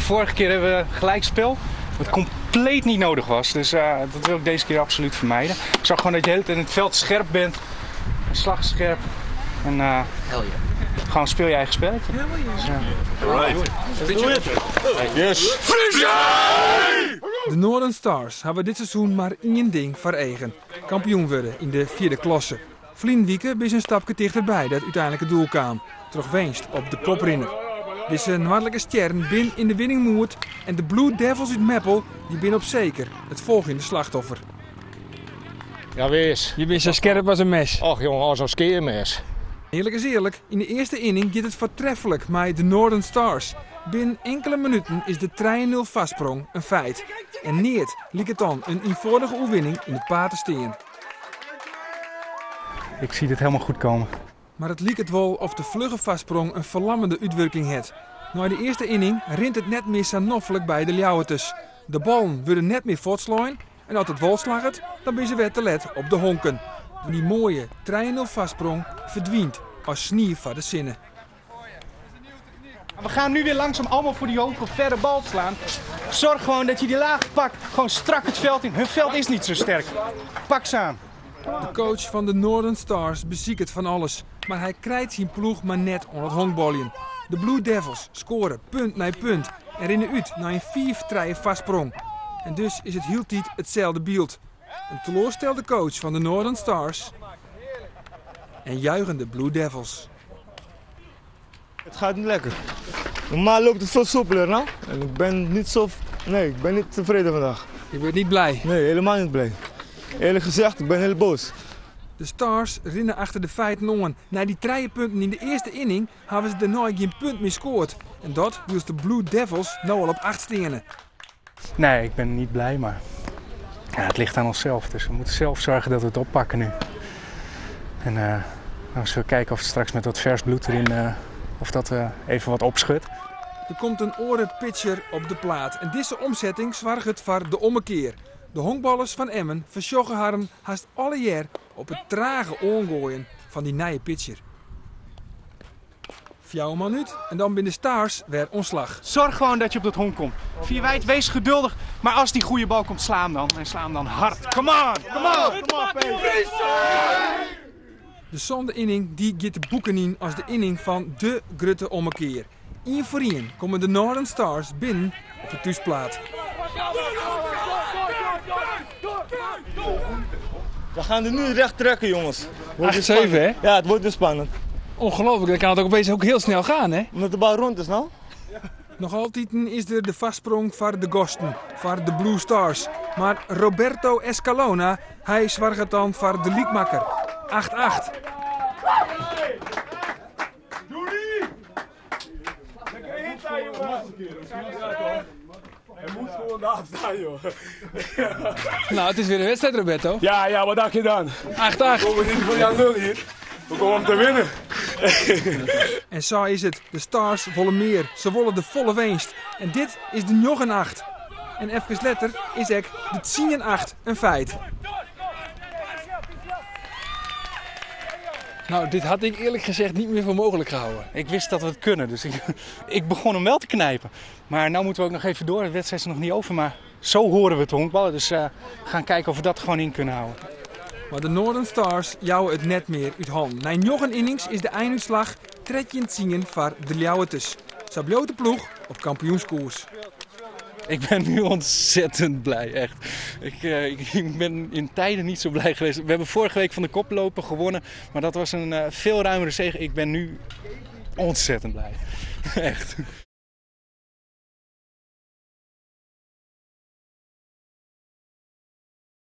Vorige keer hebben we gelijk spel, wat compleet niet nodig was. Dus dat wil ik deze keer absoluut vermijden. Ik zag gewoon dat je de hele tijd in het veld scherp bent. Slagscherp. En gewoon speel je eigen spelletje. Dus, Alright. Yes. De Northern Stars hawwe dit seizoen mar ien ding foar eagen: kampioen wurde yn de fjirde klasse. Ferline wike binne se in stapke tichterby dat úteinlike doel kaam, troch winst op de koprinner. Dizze noardlike stjerren binne yn de winning mood en de Blue Devils út Meppel dy binne op seker it folgjende slachtoffer. Ja, wis. Je binne sa skerp as in mes. Och jonge, as in skearmes. Earlik is earlik, yn de earste inning giet it foartreflik mei de Northern Stars. Binnen inkele minuten is de trije-nul foarsprong in feit. En neat liket dan in ienfâldige oerwinning yn it paad te stean. Ik zie dit helemaal goed komen. Mar it liket wol oft de flugge foarsprong in ferlammende útwurking hat. Nei de earste inning rint it net mear sa noflik by de Ljouwerters. De ballen wurde net mear fuortslein en as it wol slagget, dan binne se wer te let op de honken. Dy moaie trije-nul foarsprong ferdwynt as snie foar de sinne. We gaan nu weer langzaam allemaal voor die hoge verre bal slaan. Zorg gewoon dat je die laag pakt. Gewoon strak het veld in. Hun veld is niet zo sterk. Pak ze aan. De coach fan de Northern Stars besiket fan alles, mar hy krijt syn ploech mar net oan it honkbaljen. De Blue Devils skoare punt nei punt en rinne út nei in fiif-trije foarsprong. En dus is it hieltyd itselde byld. In teloarstelde coach fan de Northern Stars en juichende Blue Devils. Het gaat niet lekker. Normaal loopt het veel soepeler, nou. En ik ben niet zo... Nee, ik ben niet tevreden vandaag. Je bent niet blij? Nee, helemaal niet blij. Eerlijk gezegd, ik ben heel boos. De Stars rinne achter de feiten oan. Nei dy trije punten yn de earste inning hawwe se dêrnei gjin punt mear skoard. En dat wylst de Blue Devils no al op 8 steane. Nee, ik ben niet blij, maar ja, het ligt aan onszelf. Dus we moeten zelf zorgen dat we het oppakken nu. En nou zullen we kijken of het straks met wat vers bloed erin, of dat even wat opschudt. Der komt in oare pitcher op de plaat en dizze omsetting soarget foar de ommekear. De honkballers fan Emmen fersjogge harren hast allegear op it trage oangoaien fan dy nije pitcher. Fjouwer man út en dan binne de Stars wer oan slach. Zorg gewoon dat je op dat honk komt. Vier wijd, wees geduldig. Maar als die goede bal komt, sla hem dan. En sla hem dan hard. Come on, come on! Come on, De sânde inning dy giet de boeken yn as de inning fan de grutte ommekear. Ien foar ien komme de Northern Stars binnen op de thúsplaat. We gaan er nu recht trekken, jongens. Wordt weer 8-7, spannend. hè? Ja, het wordt weer spannend. Ongelooflijk, dan kan het ook opeens ook heel snel gaan, hè? Omdat de bal rond is, nou. Noch altiten is der de foarsprong foar de gasten, foar de Blue Stars. Mar Roberto Escalona, hy soarget dan foar de lykmakker. 8-8. Hij moet gewoon daar staan, joh. Nou, het is weer een wedstrijd, Roberto. Ja, ja, wat dacht je dan? 8-8. We komen niet voor Jan Lul hier. We komen om te winnen. En zo is het. De Stars wolle mear. Se wolle de folle winst. En dit is de 9-8. En efkes letter is ek de 10-8 in feit. Nou, dit had ik eerlijk gezegd niet meer voor mogelijk gehouden. Ik wist dat we het kunnen, dus ik begon hem wel te knijpen. Maar nu moeten we ook nog even door. De wedstrijd is nog niet over, maar zo horen we het honkballen. Dus we gaan kijken of we dat gewoon in kunnen houden. Maar de Northern Stars jouwe it net mear út hannen. Nei njoggen innings is de einútslach 13-10 foar de Ljouwerters. Sa bliuwt de ploech op kampioenskoers. Ik ben nu ontzettend blij, echt. Ik ben in tijden niet zo blij geweest. We hebben vorige week van de koploper gewonnen, maar dat was een veel ruimere zege. Ik ben nu ontzettend blij. Echt.